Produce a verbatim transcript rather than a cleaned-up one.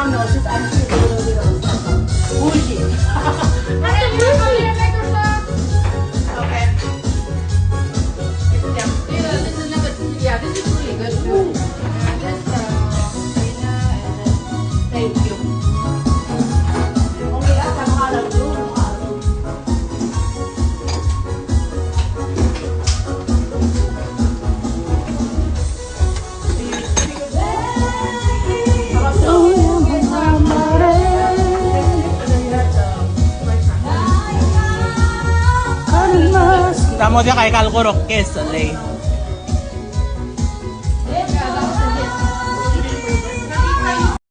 Okay. Yeah, this is another, yeah, this is really good too. And this, uh, Rina, and then, thank you. Tamo diak a ikal koro queso, lei.